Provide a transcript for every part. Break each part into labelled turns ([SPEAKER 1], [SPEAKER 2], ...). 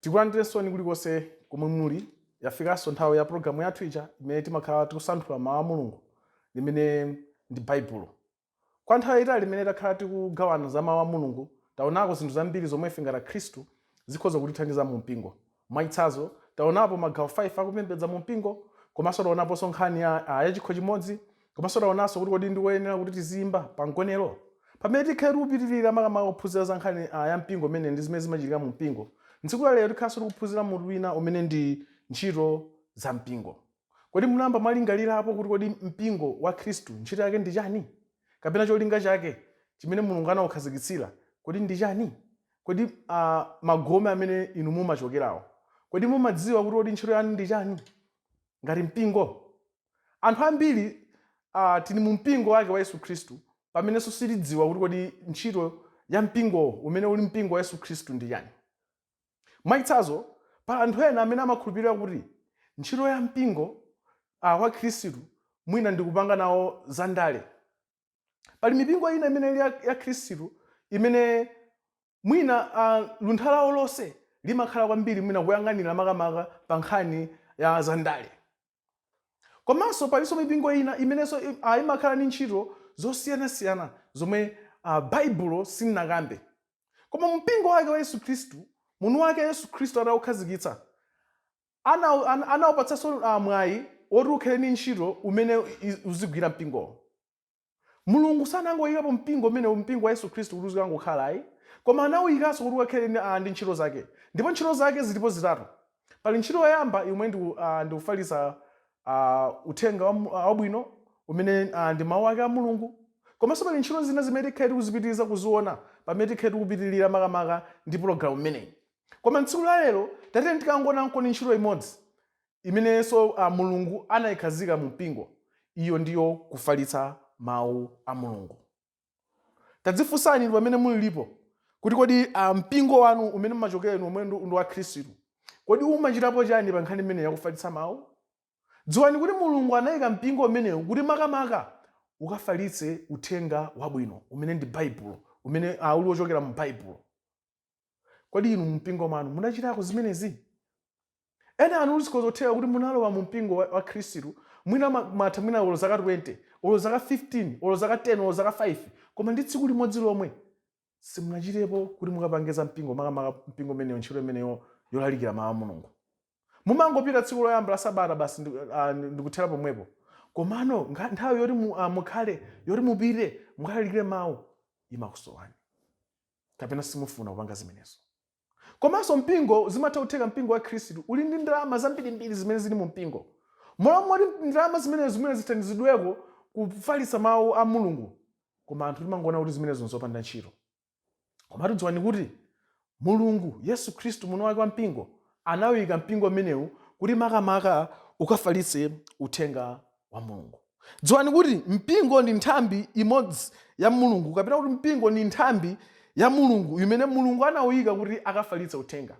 [SPEAKER 1] Tikulandirensoni kulikonse komwe muli. Yafikanso nthawi ya pulogalamu yathu ija imene timakhala tikusanthula mawu a Mulungu, limene ndi Baibulo. Kwa nthawi yayitali imene takhala tikugawana za mawu a Mulungu, taonako zinthu zambiri zomwe ife ngati Akhristu zikhoza kutithandiza mu mpingo. Mwachitsanzo, taonapo magawo 5 akupembedza mu mpingo, komanso taonaponso nkhani ya chikho chimodzi, komanso taonanso kuti kodi ndi koyenera kuti tiziyimba pa mgonero. Pamene tikhale tikupitirira makamaka kuphunzira za nkhani ya mpingo umene ndi zimene zimachitika mu mpingo, tsiku la lero tikhalanso tikuphunzira mutu wina umene ndi ntchito za mpingo. Kodi munayamba mwalingalirapo kuti kodi mpingo wa Khristu ntchito yake ndi chani? Kapena cholinga chake chimene Mulungu anaukhazikitsira kodi ndi chani? Kodi magome amene inu mumachokerawo, kodi mumadziwa kuti kodi ntchito yanu ndi chani ngati mpingo? Anthu ambiri tili mu mpingo wake wa Yesu Khristu pamenenso sitidziwa kuti kodi ntchito ya mpingowo umene uli mpingo wa Yesu Khristu ndi chani. Mwachitsanzo, pali anthu ena amene amakhulupirira kuti ntchito ya mpingo wa Khristu mwina ndi kupanga nawo zandale. Pali mipingo ina imene ili ya Khristu imene mwina luntha lawo lonse limakhala kwambiri mwina kuyang'anira makamaka pa nkhani ya zandale. Komanso palinso mipingo ina imenenso imakhala ndi ntchito zosiyanasiyana zomwe Baibulo silinakambe. Koma mpingo wake wa Yesu Khristu, mwini wake Yesu Khristu ataukhazikitsa, anaupatsanso mwayi woti ukhale ndi ntchito umene uzigwira mpingowo. Mulungu sanangoyikapo mpingo umenewu, mpingo wa Yesu Khristu, kuti uzikangokhala ayi, koma anawuyikanso kuti ukakhale ndi ntchito zake. Ndipo ntchito zake zilipo zitatu. Pali ntchito yoyamba yomwe ndi kufalitsa uthenga wabwino umene ndi mawu ake a Mulungu. Komanso pali ntchito zina zimene tikhale tikuzipitiriza kuziona pamene tikhale tikupitirira makamaka ndi pulogalamu imeneyi. Koma tsiku la lero tatiyeni tikangoonako ntchito imodzi imenenso Mulungu anayikhazika mu mpingo, iyo ndiyo kufalitsa mawu a Mulungu. Tadzifunsani inu pamene mulilipo kuti kodi mpingo wanu umene mumachokera inu omwe ndi wa Khristu, kodi umachitapo chani pa nkhani imeneyi yakufalitsa mawu? Dziwani kuti Mulungu anayika mpingo umenewu kuti makamaka ukafalitse uthenga wabwino umene ndi Baibulo, umene uli wochokera mu Baibulo. Kodi inu mumpingo mwanu munachitako zimenezi? Ena anu zikhoza kutheka kuti munalowa mu mpingo wa Khristu mwina mwatha mwina olo zaka 20, olo zaka 15, olo zaka 10, olo zaka 5, koma ndi tsiku limodzi lomwe simunachitepo kuti mukapange za mpingo, makamaka mpingo umeneyo, ntchito imeneyo yolalikira mawu a Mulungu. Mumangopita tsiku loyamba la sabata basi ndikuthera pomwepo. Komano nthawi yoti mukhale, yoti mupite mukalalikire mawu imakusowani, kapena simufuna kupanga zimenezo. Komanso mpingo, zimatha kutheka mpingo wa Khristu uli ndi ndalama zambirimbiri zimene zili mu mpingo. M'malo moti ndalama zimenezo zimene zithandizidweko kufalitsa mawu a Mulungu, koma anthu timangoona kuti zimenezo nzopanda ntchito. Komatu dziwani kuti Mulungu, Yesu Khristu mwini wake wa mpingo, anawuyika mpingo umenewu kuti makamaka ukafalitse uthenga wa Mulungu. Dziwani kuti mpingo ndi nthambi imodzi ya Mulungu, kapena kuti mpingo ndi nthambi ya Mulungu imene Mulungu anawuyika kuti akafalitse uthenga.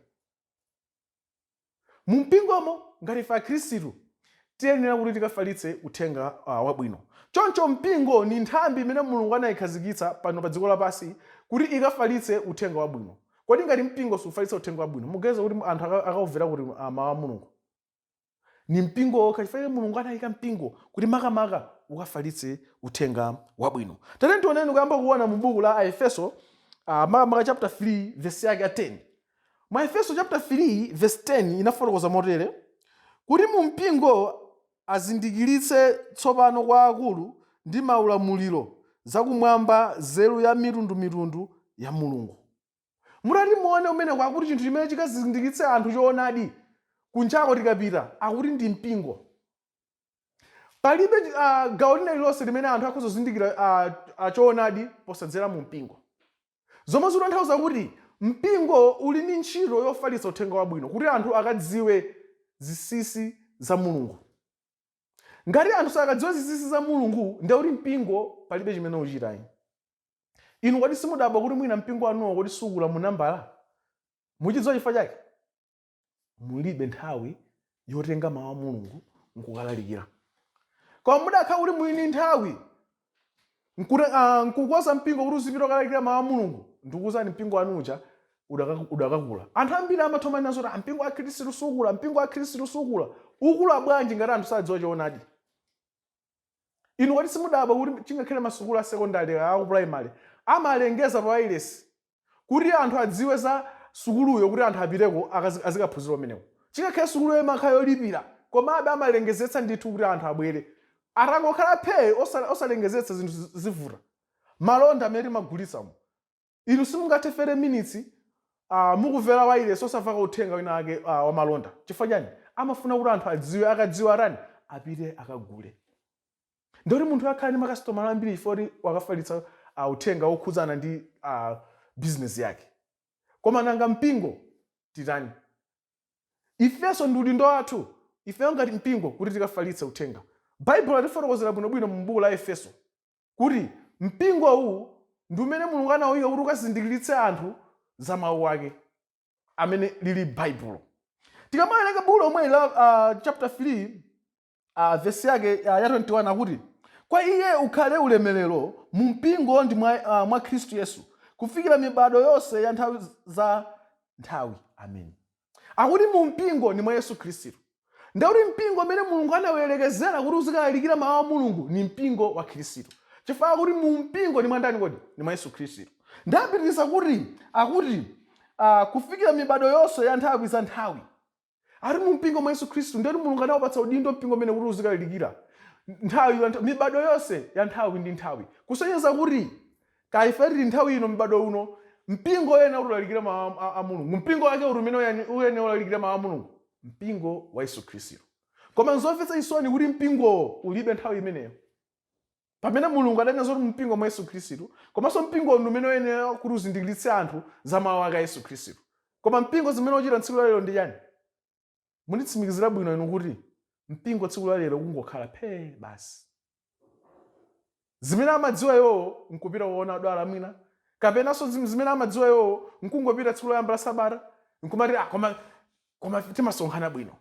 [SPEAKER 1] Mu mpingomo, ngati ife Akhristu, tiyenera kuti tikafalitse uthenga wabwino. Choncho mpingo ndi nthambi imene Mulungu anayikhazikitsa pano pa dziko lapansi kuti ikafalitse uthenga wabwino. Kodi ngati mpingo sufalitsa uthenga wabwino, muganiza kuti anthu akaumvera kuti mawu a Mulungu? Ni mpingo wokha, chifukwa Mulungu anayika mpingo kuti makamaka ukafalitse uthenga wabwino. Tatiyeni tioneni kuyamba kuona mu buku la Aefeso, makamaka chapter 3 verse yake ya 10. Mu Aefeso chapter 3 verse 10 inafotokoza motere kuti mu mpingo azindikiritse tsopano kwa akulu ndi maulamuliro zakumwamba nzeru ya mitundumitundu ya Mulungu. Mutati muone umeneko, akuti chinthu chimene chikazindikiritse anthu choonadi kunjako tikapita, akuti ndi mpingo. Palibe gawo lina lililonse limene anthu akhoza kuzindikira choonadi posadzera mu mpingo. Zomwe zikutanthauza kuti mpingo uli ndi ntchito yofalitsa uthenga wabwino kuti anthu akadziwe zinsinsi za Mulungu. Ngati anthu sakadziwa zinsinsi za Mulungu, ndiye kuti mpingo palibe chimene uchitayi. Inu kodi simudabwa kuti mwina mpingo wanuwo kodi sukula mu nambala? Muchidziwa chifukwa chake? Mulibe nthawi yotenga mawu a Mulungu nkukalalikira. Koma mudakhala kuti muli ndi nthawi nkukonza mpingo kuti uzipita kukalalikira mawu a Mulungu, ndikuwuzani, mpingo wanu uja Udakakula. Anthu ambiri amatha nazo kuti mpingo wa Khristu sukula, mpingo wa Khristu sukula. Ukula bwanji ngati anthu sadziwa choonadi? Inu kodi simudabwa kuti chingakhale masukulu a secondary, aku primary, amalengeza pa wireless kuti anthu adziwe za sukuluyo, kuti anthu apiteko azikaphunzira umeneko? Chingakhale sukuluyo imakhala yolipira, komabe amalengezetsa ndithu kuti anthu abwere. Atangokhala phee, osalengezetsa, zinthu zivuta. Malonda amene timagulitsamo, inu simungathe 30 minutes mukumvera wireless osamvaka uthenga wina ake wa malonda. Chifukwa chani? Amafuna kuti anthu adziwe. Akadziwa, atani? Apite akagule. Ndoti munthu akhala ndi makasitomala ambiri chifukwa kuti wakafalitsa uthenga wokhudzana ndi business yake. Koma nanga mpingo titani? Ifenso ndi udindo wathu ifeyo ngati mpingo kuti tikafalitse uthenga. Baibulo latifotokozera bwinobwino mu buku la Efeso kuti mpingo uwu ndi umene Mulungu anawuyika kuti ukazindikiritse anthu za mawu ake amene lili Baibulo. Tikamawerenga buku lomwe la chapter 3, vesi yake ya 21, akuti, "Kwa iye ukhale ulemerero mu mpingo ndi mwa Khristu Yesu kufikira mibado yonse ya nthawi za nthawi. Amen." Akuti mu mpingo ndi mwa Yesu Khristu. Ndekuti mpingo umene Mulungu anawerekezera kuti uzikalalikira mawu a Mulungu ni mpingo wa Khristu, chifukwa kuti mu mpingo ndi mwa ndani kodi? Ndi mwa Yesu Khristu. Ndapitiriza kuti akuti kufikira mibado yonse ya nthawi za nthawi. Ari mu mpingo mwa Yesu Khristu. Ndeti Mulungu anawapatsa udindo mpingo umene kuti uzikalalikira nthawi mibado yonse ya nthawi ndi nthawi, kusonyeza kuti kaife tili nthawi ino, mibado uno, mpingo oyena kuti ulalikire mawu a Mulungu. Mpingo wake uri umene uyenera ulalikire mawu a Mulungu? Mpingo wa Yesu Khristu. Koma nzomvetsa chisoni kuti mpingowo ulibe nthawi imeneyo, pamene Mulungu adanena zoti mpingo mwa Yesu Khristu, komanso mpingo ndi umene uyenera kuti uzindikiritse anthu za mawu ake a Yesu Khristu. Koma mpingo zimene uchita tsiku lalero ndi chani? Munditsimikizira bwino inu kuti mpingo tsiku lalero kungokhala phee basi. Zimene amadziwa iwowo nkupita kuona odwala mwina, kapenanso zimene amadziwa iwowo nkungopita tsiku loyamba la sabata nkumati, "Ah, koma timasonkhana bwino."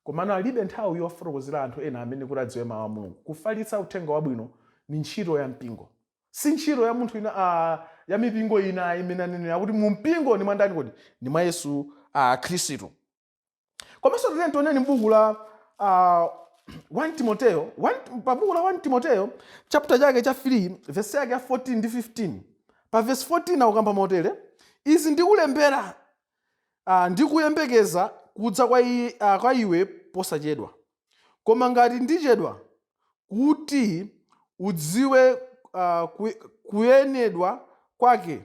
[SPEAKER 1] Komano alibe nthawi yofotokozera anthu ena amene kuti adziwe mawu a Mulungu. Kufalitsa uthenga wabwino ni ntchito ya mpingo, si ntchito ya munthu ina, ya mipingo ina imene anenera kuti mu mpingo ni mwa ndani kodi? Ni mwa Yesu Khristu. Komanso tiyeni tioneni buku la 1 Timoteo, pa buku la 1 Timoteo, chapter chake cha 3, verse yake ya 14 ndi 15. Pa verse 14 akukamba motere: "Izi ndikulembera ndikuyembekeza kudza kwa iwe posachedwa. Koma ngati ndichedwa, kuti udziwe kuyenedwa kwake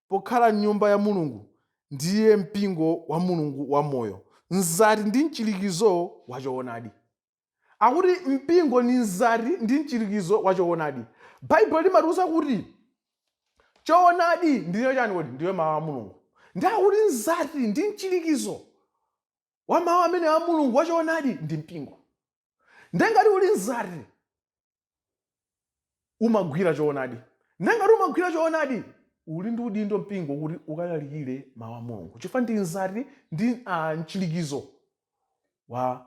[SPEAKER 1] pokhala nyumba ya Mulungu, ndiye mpingo wa Mulungu wamoyo, mzati ndi mchirikizo wa choonadi." Akuti mpingo ni mzati ndi mchirikizo wa choonadi. Baibulo limatiuza kuti choonadi ndiyo chani kodi? Ndiyo mawu a Mulungu. Ndi akuti mzati ndi mchirikizo wa mawu amene a Mulungu wa choonadi ndi mpingo. Ndengati uli mzati, umagwira choonadi. Ndengati umagwira choonadi, uli ndi udindo mpingo kuti ukalalikire mawu a Mulungu, chifukwa ndi mzati ndi mchirikizo wa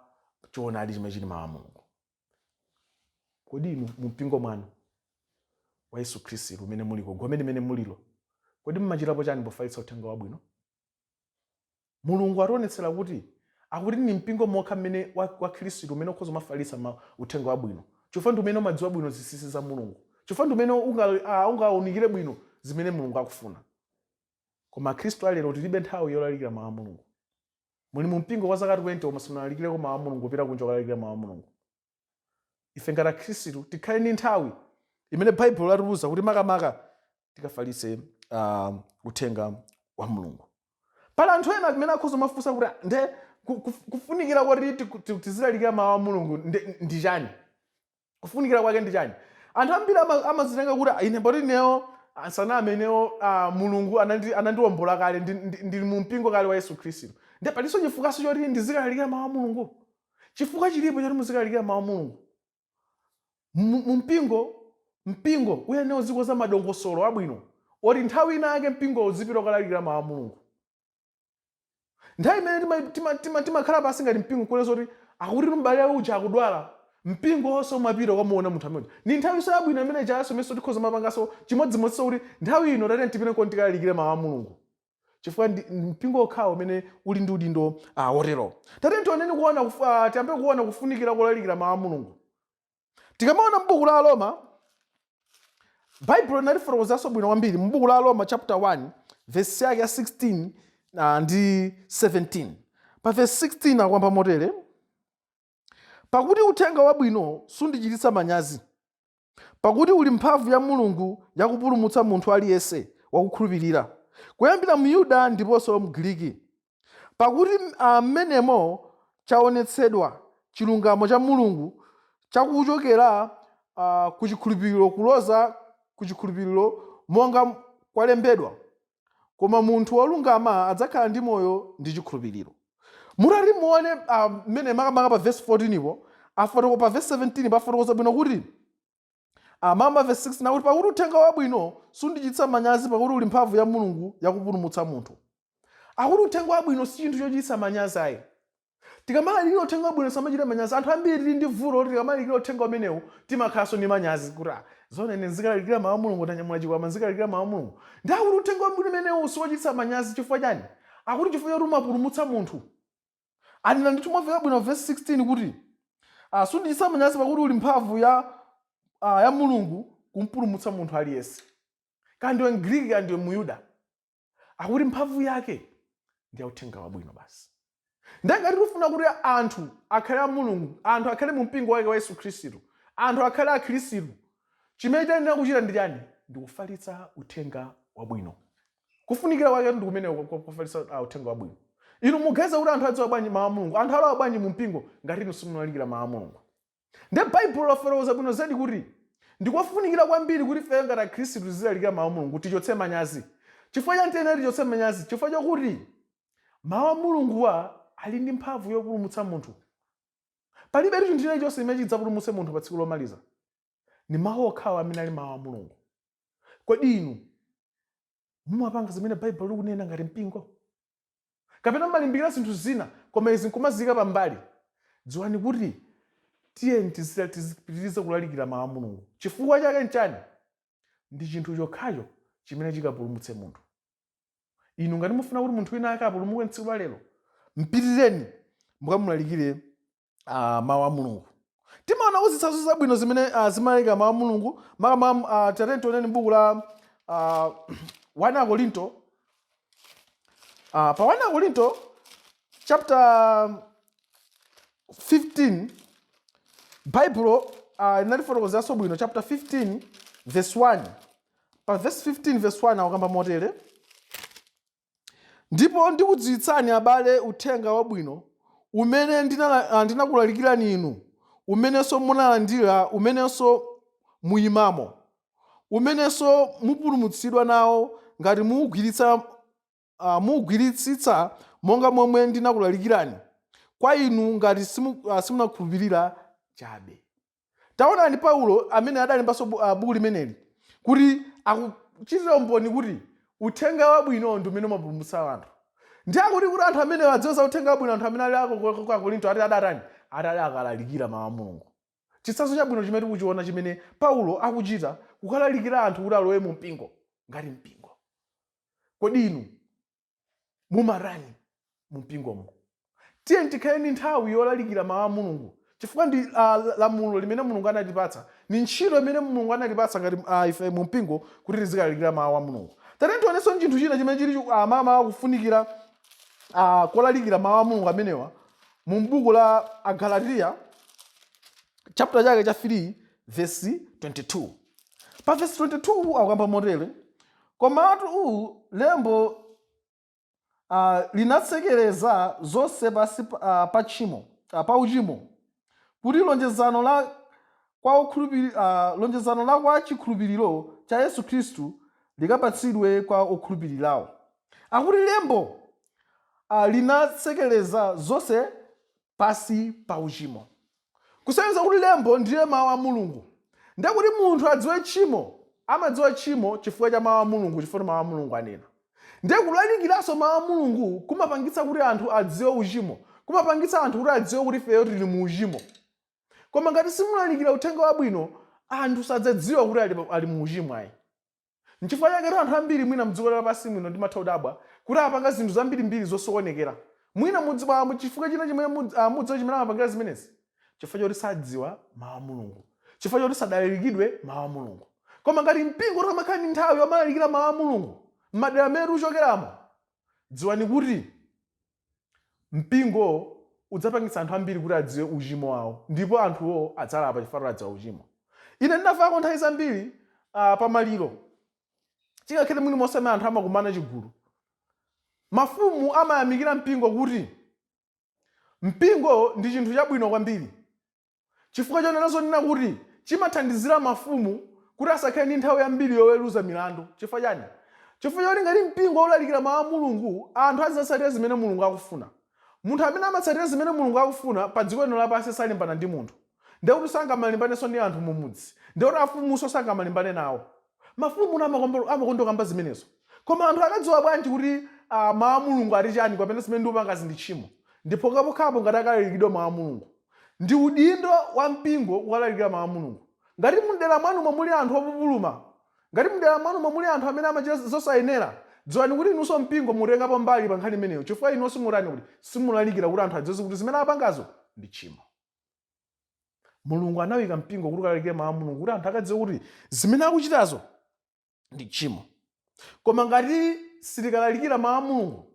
[SPEAKER 1] choonadi chimene chili mawu a Mulungu. Kodi inu mu mpingo mwanu wa Yesu Khristu umene muliko, gome limene mulilo, kodi mmachitapo chani pofalitsa uthenga wabwino? Mulungu ationetsera kuti akuti ni mpingo mokha mmene wa Khristu umene ukhoza umafalitsa uthenga wabwino, chifukwa ndi umene umadziwa bwino zinsinsi za Mulungu, chifukwa ndi umene ungawunikire bwino zimene Mulungu akufuna. Koma Akhristu alero tilibe nthawi yolalikira mawu a Mulungu. Muli mu mpingo kwa zaka 20 koma simunalalikireko mawu a Mulungu, kupita kunja kulalikira mawu a Mulungu. Ife ngati Akhristu tikhale ndi nthawi imene Baibulo latiuza kuti makamaka tikafalitse uthenga wa Mulungu. Pali anthu ena amene akhoza mafunsa kuti, "Nde kufunikira kwati tizilalikira mawu a Mulungu ndi chani? Kufunikira kwake ndi chani?" Anthu ambiri amazitenga kuti, "Ah, ine poti ineyo saname, ineyo Mulungu anandiwombola kale, ndili mu mpingo kale wa Yesu Khristu, nde palinso chifukwaso choti ndizikalalikira mawu a Mulungu?" Chifukwa chilipo choti muzikalalikira mawu a Mulungu. Mu mpingo uyenera uzikoza madongosolo abwino oti nthawi ina yake mpingo uzipita kukalalikira mawu a Mulungu. Nthawi imene timakhala pansi ngati mpingo kuonesa kuti akuti m'bale uja akudwala, mpingo wonse umapita kukamuona munthu amene. Ni nthawi yabwino imene chaso imenso tikhoza mapanganso chimodzimodzinso kuti nthawi ino tate tipite tikalalikire mawu a Mulungu. Chifukwa ndi mpingo okhawo umene uli ndi udindo wotero. Tatiyeni tioneni kuona tiyambe kuona kufunikira kolalikira mawu a Mulungu. Tikamaona m'buku la Aroma, Baibulo linatifotokozanso bwino kwambiri m'buku la Aroma chapter 1 verse yake ya 16 ndi 17. Pa verse 16 akuyamba motere: "Pakuti uthenga wabwino sundichititsa manyazi, pakuti uli mphamvu ya Mulungu yakupulumutsa munthu aliyense wakukhulupirira, kuyambira Myuda ndiponso Mgiriki. Pakuti mmenemo chaonetsedwa chilungamo cha Mulungu chakuchokera ku chikhulupiriro kuloza ku chikhulupiriro, monga kwalembedwa, 'Koma munthu wolungama adzakhala ndi moyo ndi chikhulupiriro.'" Mutati muone mmene makamaka pa verse 14 ipo afotoko, pa verse 17 pafotokoza bwino kuti mama verse 6 nakuti, "Pakuti uthenga wabwino sundichititsa manyazi, pakuti uli mphamvu ya Mulungu yakupulumutsa munthu." Akuti uthenga wabwino si chinthu chochititsa manyazi ayi. Tikamalalikira uthenga wabwino samachita manyazi. Anthu ambiri tili ndi vuto kuti tikamalalikira uthenga umenewu timakhalanso ndi manyazi kuti, "Ah, zona ine nzikalalikira mawu a Mulungu, ndanyamula chikwama, nzikalalikira mawu a Mulungu?" Ndi akuti uthenga wabwino umenewu siwochititsa manyazi. Chifukwa chani? Akuti chifukwa choti umapulumutsa munthu. Anena ndithu mwamveka bwino verse 16 kuti sundichititsa manyazi, pakuti uli mphamvu ya Mulungu kumpulumutsa munthu aliyense, kandiwe Mgriki, kandiwe Muyuda. Akuti mphamvu yake ndi ya uthenga wabwino basi. Ndengati tifuna kuti anthu akhale a Mulungu, anthu akhale mu mpingo wake wa Yesu Khristu, anthu akhale akhristu, chimene tiyenera kuchita ndi chani? Ndi kufalitsa uthenga wabwino. Kufunikira kwake ndi kumene kufalitsa uthenga wabwino. Inu muganiza kuti anthu adziwa bwanji mawu a Mulungu, anthu alowa bwanji mu mpingo, ngati inu simulalikira mawu a Mulungu? Nde Baibulo lafotokoza bwino zedi kuti ndikofunikira kwambiri kuti ifeyo ngati akhristu tizilalikira mawu a Mulungu, tichotse manyazi. Chifukwa chani tiyenera tichotse manyazi? Chifukwa chokuti mawu a Mulunguwa ali ndi mphamvu yopulumutsa munthu. Palibe chinthu chilichonse chimene chidzapulumutse munthu pa tsiku lomaliza, ni mawu okhawo amene ali mawu a Mulungu. Kodi inu mumapanga zimene Baibulo likunena ngati mpingo, kapena mumalimbikira zinthu zina koma izi nkumaziyika pambali? Dziwani kuti tiyeni tizipitirize kulalikira mawu a Mulungu. Chifukwa chake nchani? Ndi chinthu chokhacho chimene chikapulumutse munthu. Inu ngati mufuna kuti munthu wina ake apulumuke mtsiku la lero, mpitireni mukamulalikire mawu a Mulungu. Timaona zitsanzo zabwino zimene zimalalika mawu a Mulungu. Makamaka tatiyeni tioneni buku la 1 Akorinto. Pa 1 Akorinto chapter 15, Baibulo linatifotokozeranso bwino. Chapter 15 verse 1, pa verse 15 verse 1 akukamba motere: "Ndipo ndikudziwitsani, abale, uthenga wabwino umene ndinakulalikirani inu, umenenso munalandira, umenenso muyimamo, umenenso mupulumutsidwa nawo, ngati muugwiritsitsa monga momwe ndinakulalikirani kwa inu, ngati simunakhulupirira chabe." Taonani Paulo amene adalembanso buku limeneli kuti akuchitira umboni kuti uthenga wabwino ndi umene umapulumutsa anthu. Ndi akuti kuti anthu amene adziwe za uthenga wabwino, anthu amene ali ku Akorinto, ati adatani? Ati akalalikira mawu a Mulungu. Chitsanzo chabwino chimene tikuchiona chimene Paulo akuchita, kukalalikira anthu kuti alowe mu mpingo ngati mpingo. Kodi inu mumatani mu mpingomo? Tiye tikhale ndi nthawi yolalikira mawu a Mulungu, chifukwa ndi lamulo limene Mulungu anatipatsa, ni ntchito imene Mulungu anatipatsa ngati ife mu mpingo kuti tizikalalikira mawu a Mulungu. Tatiyeni tionenso chinthu china chimene chili mama kufunikira kolalikira mawu a Mulungu amenewa mu buku la Agalatiya, chapter chake cha 3 verse 22. Pa verse 22 akukamba motere: "Komatu lembo linatsekereza zonse pasi pa tchimo, pa uchimo, kuti lonjezano la kwa chikhulupiriro cha Yesu Khristu likapatsidwe kwa okhulupirirawo." Akuti lembo linatsekereza zonse pasi pa uchimo, kusonyeza kuti lembo ndiye mawu a Mulungu. Ndiye kuti munthu adziwe tchimo, amadziwa tchimo chifukwa cha mawu a Mulungu, chifukwa mawu a Mulungu anena. Ndiye kulalikiranso mawu a Mulungu kumapangitsa kuti anthu adziwe uchimo, kumapangitsa anthu kuti adziwe kuti ifeyo tili mu uchimo. Koma ngati simulalikira uthenga wabwino, anthu sadzadziwa kuti ali mu uchimo ayi. Nchifukwa chake anthu ambiri mwina mdziko lapansi mwino ndimatha kudabwa Kuti apanga zinthu zambirimbiri zosokonekera. Mwina mudziwa chifukwa china chimene mudziwa chimene amapangira zimenezi? Chifukwa choti sadziwa mawu a Mulungu, chifukwa choti sadalalikidwe mawu a Mulungu. Koma ngati mpingo utamakhala ndi nthawi yomalalikira mawu a Mulungu m'madera amene tikuchokeramo, dziwani kuti mpingo udzapangitsa anthu ambiri kuti adziwe uchimo wawo, ndipo anthuwo adzalapa chifukwa choti adziwa uchimo. Ine ndinamvako nthawi zambiri pamaliro, chingakhale mwini monse amene anthu amakumana chigulu, mafumu amayamikira mpingo kuti mpingo ndi chinthu chabwino kwambiri, chifukwa chonena zonena kuti chimathandizira mafumu kuti asakhale ndi nthawi yambiri yoweruza milandu. Chifukwa chani? Chifukwa choti ngati mpingo ulalikira mawu a Mulungu, anthu azidzatsatira zimene Mulungu akufuna. Munthu amene amatsatira zimene Mulungu akufuna pa dziko lino lapansi salimbana ndi munthu, ndekuti sangamalimbanenso ndi anthu mumudzi, ndekuti afumunso sangamalimbane nawo. Mafumu amakonda kukamba zimenezo. Koma anthu akadziwa bwanji kuti mawu a Mulungu ati chani, kapena zimene ndikupangazi ndi tchimo? Ndi pokhapokhapo ngati akalalikidwa mawu a Mulungu. Ndi udindo wa mpingo kukalalikira mawu a Mulungu. Ngati mdera mwanumo muli anthu opupuluma, ngati mdera mwanumo muli anthu amene amachita zosayenera, dziwani kuti inunso mpingo mutengapo mbali pa nkhani imeneyo, chifukwa inunso simutani kuti simulalikira kuti anthu adziwe kuti zimene apangazo ndi tchimo. Mulungu anawika mpingo kuti ukalalikire mawu a Mulungu, kuti anthu akadziwe kuti zimene akuchitazo ndi tchimo. Koma ngati sitikalalikira mawu a Mulungu,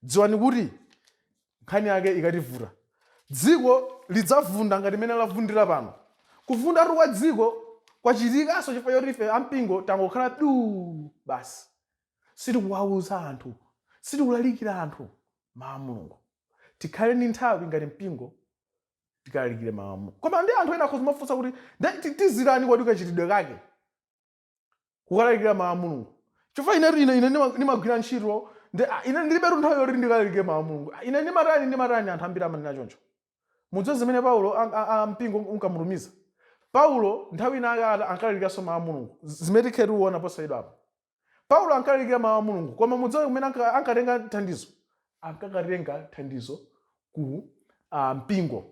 [SPEAKER 1] dziwani kuti nkhani yake ikativuta. Dziko lidzavunda ngati mmene lavundira pano. Kuvundatu kwa dziko kwachitikanso chifukwa choti ife ampingo tangokhala duu basi, sitikuwauza anthu, sitikulalikira anthu mawu a Mulungu. Tikhale ndi nthawi ngati mpingo, tikalalikire mawu a Mulungu. Koma ndi anthu ena akhoza kumafunsa kuti, "Tizitani kodi kachitidwe kake kukalalikira mawu a Mulungu? Chifukwa ine ndimagwira ntchito ndi ine ndilibetu nthawi yoti ndikalalikire mawu a Mulungu. Ine ndimatani, ndimatani?" Anthu ambiri amanena choncho. Mudziwe zimene Paulo mpingo unkamutumiza? Paulo nthawi ina ankalalikiranso mawu a Mulungu, zimene tikhale tikuona posachedwapa. Paulo ankalalikira mawu a Mulungu, koma mudziwe kumene ankatenga thandizo? Ankakatenga thandizo ku mpingo.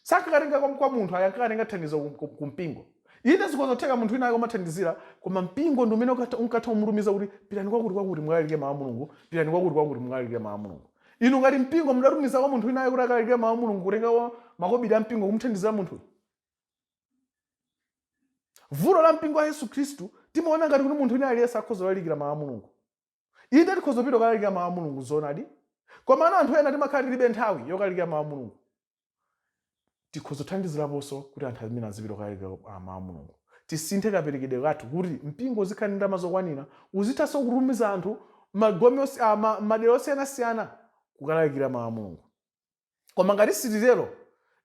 [SPEAKER 1] Sankakatenga kwa munthu ayi, ankakatenga thandizo ku mpingo. Inde, zikhoza munthu wina ake umathandizira, koma mpingo ndi umene unkatha kumutumiza kuti, "Pitani kwakuti kwakuti mukalalikire mawu a Mulungu, pitani kwakuti kwakuti mukalalikire mawu a Mulungu." Inu ngati mpingo mudatumiza kwa munthu wina ake kuti akalalikire mawu a Mulungu, kutenga makobiri a mpingo kumuthandizira munthuyu? Vuto la mpingo wa Yesu Khristu, timaona ngati kuti munthu wina aliyense akhoza kulalikira mawu a Mulungu. Inde, tikhoza kupita kukalalikira mawu a Mulungu, zoonadi, koma ana anthu ena timakhala tilibe nthawi yokalalikira mawu a Mulungu. Tikhoza kuthandiziraponso kuti anthu amene azipita kukalalikira mawu a Mulungu. Tisinthe kaperekedwe kathu kuti mpingo uzikhala ndi ndalama zokwanira, uzithanso kutumiza anthu magome madera osiyanasiyana kukalalikira mawu a Mulungu. Koma ngati sititero,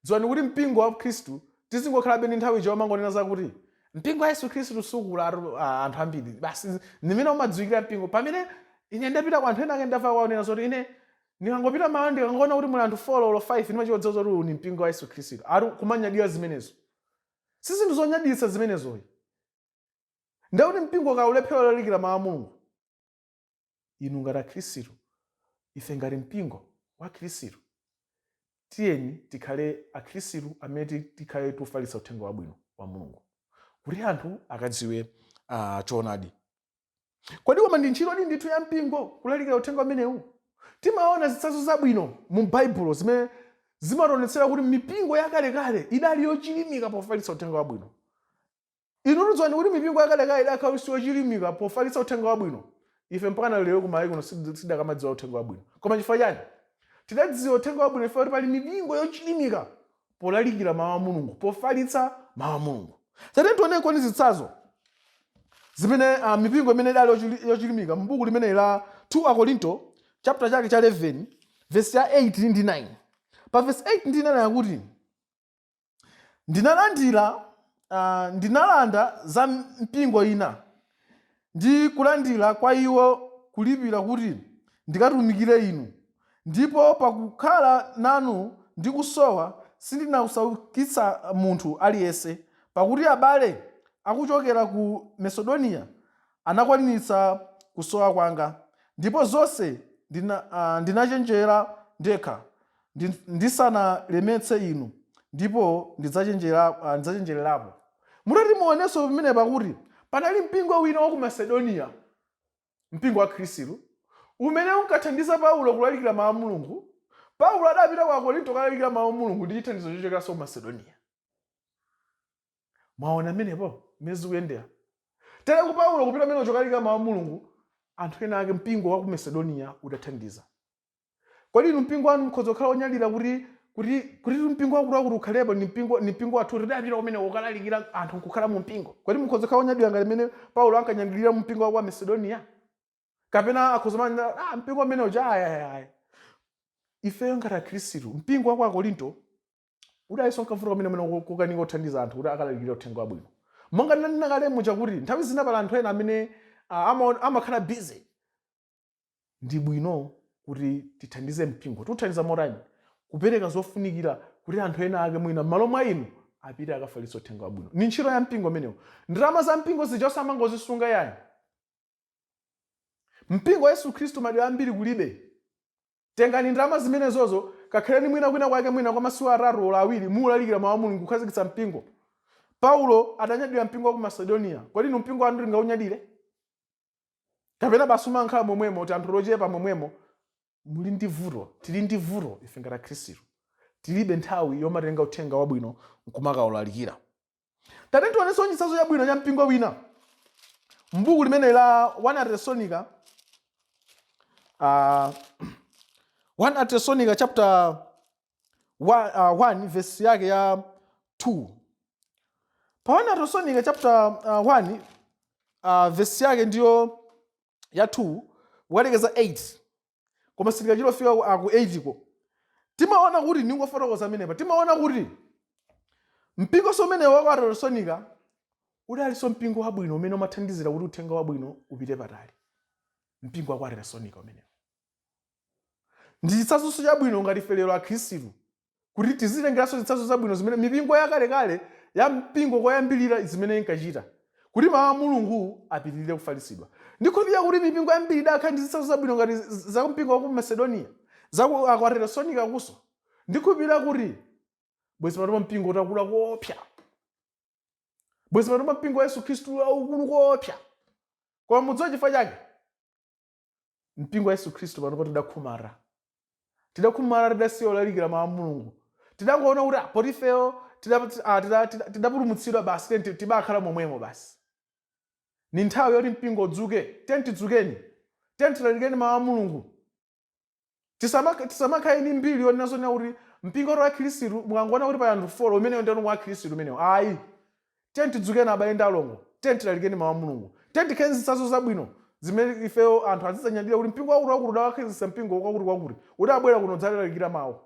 [SPEAKER 1] dziwani kuti mpingo wa Khristu tizingokhalabe ndi nthawi ija yomangonena zakuti mpingo wa Yesu Khristu sukula anthu ambiri basi, ndimene umadziwikira mpingo. Pamene ine ndapita kwa anthu ena ake, ndamva kwaonena zoti, "Ine ndikangopita malo, ndikangoona kuti muli anthu 4 or 5, ndimachiwa zoti uwu ni mpingo wa Yesu Khristu." Ari kumanyadira zimenezo. Si zinthu zonyaditsa zimenezoyi. Ndekuti mpingo kaulephera kulalikira mawu a Mulungu. Inu ngati Akhristu, ife ngati mpingo wa Khristu, tiyeni tikhale Akhristu amene tikhale tikufalitsa uthenga wabwino wa Mulungu kuti anthu akadziwe choonadi. Kodi koma ndi ntchitodi ndithu ya mpingo kulalikira uthenga umenewu? Timaona zitsanzo zabwino mu Baibulo zimene zimationetsera kuti mipingo yakalekale idali yochilimika pofalitsa uthenga wabwino. Inu tidziwani kuti mipingo yakalekale idakhala yochilimika pofalitsa uthenga wabwino, ife mpaka lero kuMalawi kuno sidakamadziwa uthenga wabwino. Koma chifukwa chani tidadziwa uthenga wabwino? Chifukwa kuti pali mipingo yochilimika polalikira mawu a Mulungu, pofalitsa mawu a Mulungu. Tate tioneko zitsanzo zimene mipingo imene idali yochilimika m'buku limene la 2 Akorinto, chapter chake cha 11, verse ya 8 ndi 9. Pa verse 8 ndi 9 akuti, "Ndinalanda za mpingo ina ndi kulandira kwa iwo kulipira kuti ndikatumikire inu. Ndipo pakukhala nanu ndi kusowa sindinasaukitsa munthu aliyense, pakuti abale akuchokera ku Makedoniya anakwaniritsa kusowa kwanga. Ndipo zonse ndinachenjera ndekha ndisanawalemetse inu, ndipo ndidzachenjererapo." Mutati muonenso pamene pakuti panali mpingo wina wa ku Makedoniya, mpingo wa Khristu. Umene unkathandiza Paulo kulalikira mawu a Mulungu. Paulo adapita ku Akorinto kulalikira mawu a Mulungu ndi chithandizo chochokeranso ku Masedoniya. Mwaona amenepo mmene zikuyendera? Tere ku Paulo kupita mmene kolalikira mawu a Mulungu, anthu ena ake, mpingo wa ku Masedoniya udathandiza. Kodi inu mpingo wanu mukhoza kukhala onyadira kuti mpingo wakuluakulu ukhalepo ndi mpingo wathu, tidapita kumene ukalalikira, anthu nkukhala mu mpingo? Kodi mukhoza kukhala onyadira ngati mmene Paulo ankanyadirira mu mpingo wa ku Masedoniya? Kapena akhoza manena, "Ah, mpingo umene uja, ayi, ayi, ayi." Ifeyo ngati Akhristu, mpingo wa ku Akorinto udalinso nkavuta kumene mene kukanika kuthandiza anthu kuti akalalikire uthenga wabwino. Monga ndinanena kale muja kuti nthawi zina pali anthu ena amene amakhala busy. Ndi bwino kuti tithandize mpingo. Tikuthandiza motani? Kupereka zofunikira kuti anthu ena ake mwina m'malo mwa inu apite akafalitse uthenga wabwino. Ni ntchito ya mpingo umenewo. Ndalama za mpingo zija osamangozisunga yayi. Mpingo wa Yesu Khristu madera ambiri kulibe. Tengani ndalama zimenezozo, kakhaleni mwina kwina kwake, mwina kwa masiku 3 olo 2, muulalikira mawu a Mulungu, kukhazikitsa mpingo. Paulo adanyadira mpingo wa ku Masedoniya. Kodi inu mpingo wanu tingaunyadire, kapena basi umankhala momwemo kuti anthu ochepa momwemo? Muli ndi vuto, tili ndi vuto ife ngati Akhristu. Tilibe nthawi yomatenga uthenga wabwino nkumakawulalikira. Tate tionenso chitsanzo chabwino cha mpingo wina m'buku limene la 1 Atesalonika, 1 Atesalonika chapter 1, verse yake ya 2. Pa 1 Atesalonika chapter 1, verse yake ndiyo ya 2 kukalekeza 8, koma sitikachilofika ku 8 ko. Timaona kuti, ningofotokoza amenepa, timaona kuti mpingo umene wa ku Atesalonika udalinso mpingo wabwino umene umathandizira kuti uthenga wabwino upite patali. Mpingo wa ku Atesalonika umenewo ndi chitsanzonso chabwino ngati ife lero Akhristu kuti tizitengeranso zitsanzo zabwino zimene mipingo yakalekale ya mpingo koyambirira zimene inkachita kuti mawu a Mulungu apitirire kufalitsidwa. Ndikhulupirira kuti mipingo yambiri idakhala ndi zitsanzo zabwino ngati za mpingo wa ku Macedonia, za ku Atesalonika kuso. Ndikhulupirira kuti bwezi panopa mpingo utakula koopsa, bwezi panopa mpingo wa Yesu Khristu waukulu koopsa. Koma mudziwa chifukwa chake mpingo wa Yesu Khristu panopa tidakhumara? Tidakhumara, tidasiya olalikira mawu a Mulungu. Tidangoona kuti, ah, poti ifeyo tidapulumutsidwa basi, tibakhala momwemo basi. Ni nthawi yoti mpingo udzuke. Tiyeni tidzukeni, tiyeni tilalikeni mawu a Mulungu. Tisamakhale ndi mbiri yonena zonena kuti mpingo wa Khristu, mukangoona kuti pali anthu 4, umeneyo ndiye wa Khristu umeneyo. Ayi, tiyeni tidzukeni, abale ndi alongo. Tiyeni tilalikeni mawu a Mulungu. Tiyeni tikhale zitsanzo zabwino zimene ifeyo anthu azidzanyadira kuti mpingo wakuti wakuti udawakhazikitsa mpingo kwakuti kwakuti, udabwera kuno udzalalikira mawu.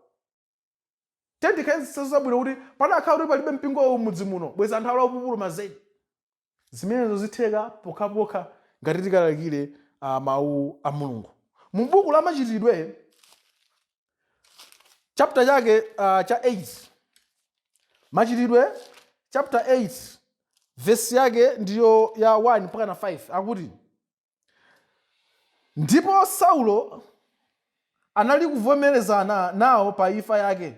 [SPEAKER 1] Tiyeni tikhale zitsanzo zabwino kuti padakhala kuti palibe mpingo uwu m'mudzi muno, bwezi anthu alaupupuluma zedi. Zimenezo zitheka pokhapokha ngati tikalalikire mawu a Mulungu. Mu buku la Machitidwe, chapter chake cha 8, Machitidwe chapter 8, vesi yake ndiyo ya 1 mpaka na 5, akuti, "Ndipo Saulo anali kuvomerezana nawo pa imfa yake.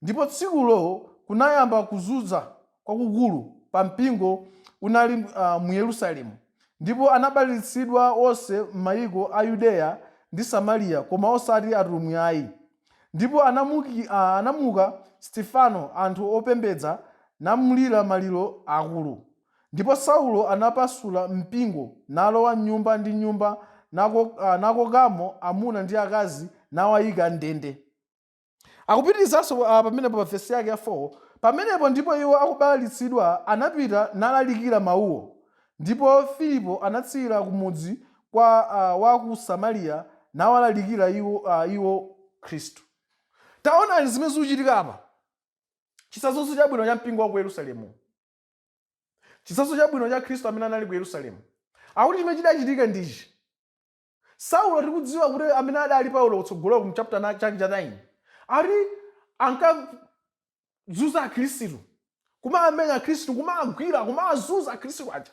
[SPEAKER 1] Ndipo tsikulo kunayamba kuzunza kwakukulu pa mpingo unali mu Yerusalemu, ndipo anabalalitsidwa onse m'mayiko a Yudeya ndi Samariya, koma osati atumwi ayi. Ndipo anamuka Stefano anthu opembedza, namulira maliro akulu. Ndipo Saulo anapasula mpingo, nalowa nyumba ndi nyumba, nakokamo amuna ndi akazi, nawayika ndende." Akupitirizanso pamenepo pa vesi yake ya 4 pamenepo, "Ndipo iwo akubalalitsidwa anapita nalalikira mawuwo. Ndipo Filipo anatsikira kumudzi kwa wa ku Samariya, nawalalikira iwo Khristu." Taonani zimene zikuchitika apa. Chitsanzo chabwino cha mpingo wa ku Yerusalemu, chitsanzo chabwino cha Khristu amene anali ku Yerusalemu. Akuti chimene chidachitika ndichi: Saulo, tikudziwa kuti amene adali Paulo kutsogoloko mu chapter chake cha 9, ati ankazunza Akhristu, kumamenya Akhristu, kumagwira, kumazunza Akhristu aja.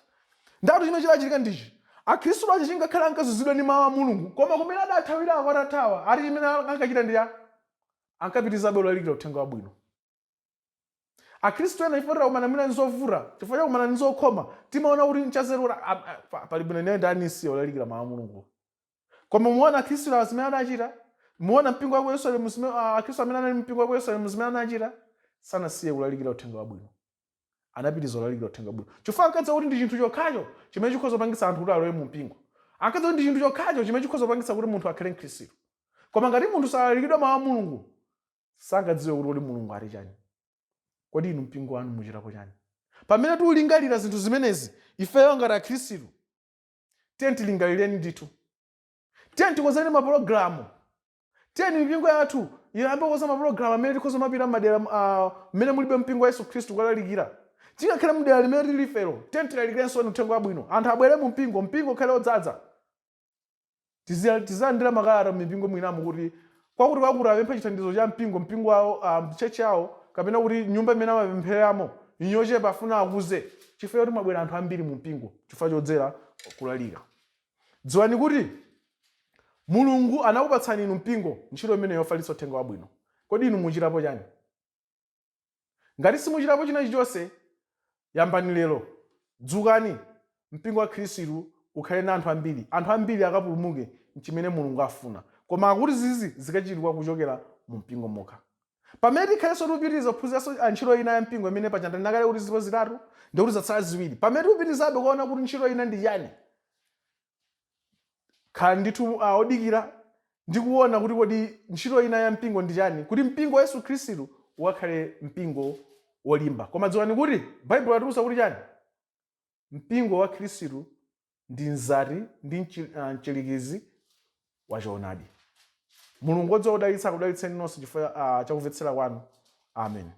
[SPEAKER 1] Ndatu chimene chidachitika ndichi: Akhristu aja chingakhale ankazunzidwa ndi mawu a Mulungu, koma kumene adathawirako, atathawa, ati chimene ankachita ndi ya ankapitirizabe kulalikira uthenga wabwino. Akhristu ena, chifukwa takumana mwina ndi zovuta, chifukwa chakumana ndi zokhoma, timaona kuti nchazeru kuti pali bwino ine ndanisiya kulalikira mawu a Mulungu. Koma muona akhristu awa zimene anachita, muona mpingo wa ku Yerusalemu akhristu amene anali mpingo wa ku Yerusalemu zimene anachita, sanasiye kulalikira uthenga wabwino. Anapitiriza kulalikira uthenga wabwino chifukwa ankadziwa kuti ndi chinthu chokhacho chimene chikhoza kupangitsa anthu kuti alowe mu mpingo. Ankadziwa kuti ndi chinthu chokhacho chimene chikhoza kupangitsa kuti munthu akhale mkhristu. Koma ngati munthu salalikidwa mawu a Mulungu, sangadziwe kuti kodi Mulungu ati chani. Kodi inu mpingo wanu muchitapo chani pamene tikulingalira zinthu zimenezi? Ifeyo ngati akhristu, tiye tilingalireni ndithu, tiye tikonzeni mapulogalamu, tiyeni mipingo yathu iyambe kukonza mapulogalamu amene tikhoza mapita m'madera mmene mulibe mpingo wa Yesu Khristu kukalalikira. Tingakhale mdera limene tili ifelo, tiye tilalikirenso uthenga wabwino, anthu abwere mu mpingo, mpingo ukhale odzaza. Tizilandira makalata mipingo mwinamu kuti kwakuti kwakuti apempha chithandizo cha mpingo, mpingo wawo, church yawo kapena kuti nyumba imene amapemphereramo inyochepa, afuna akuze, chifukwa choti mwabwera anthu ambiri mu mpingo chifukwa chodzera kulalika. Dziwani kuti Mulungu anakupatsani inu mpingo ntchito imene yofalitsa uthenga wabwino. Kodi inu muchitapo chani? Ngati simuchitapo china chilichonse, yambani lero. Dzukani, mpingo wa Khristu ukhale na anthu ambiri, anthu ambiri akapulumuke, nchimene Mulungu afuna. Koma akuti zizi zikachitika kuchokera mu mpingo mokha. Pamene tikhalenso tikupitiriza kuphunziranso ntchito ina ya mpingo imene paja ndanena kuti zilipo zitatu, ndikuti zatsala ziwiri, pamene tikupitirizabe kuona kuti ntchito ina ndi chani, khala ndithu odikira ndi kuona kuti kodi ntchito ina ya mpingo ndi chani, kuti mpingo wa Yesu Khristu ukakhale mpingo wolimba. Koma dziwani kuti Baibulo latiuza kuti chani? Mpingo wa Khristu ndi mzati ndi mchirikizi wa choonadi. Mulungu wodziwa kudalitsa akudalitseni nonse chifukwa chakumvetsera kwanu. Amen.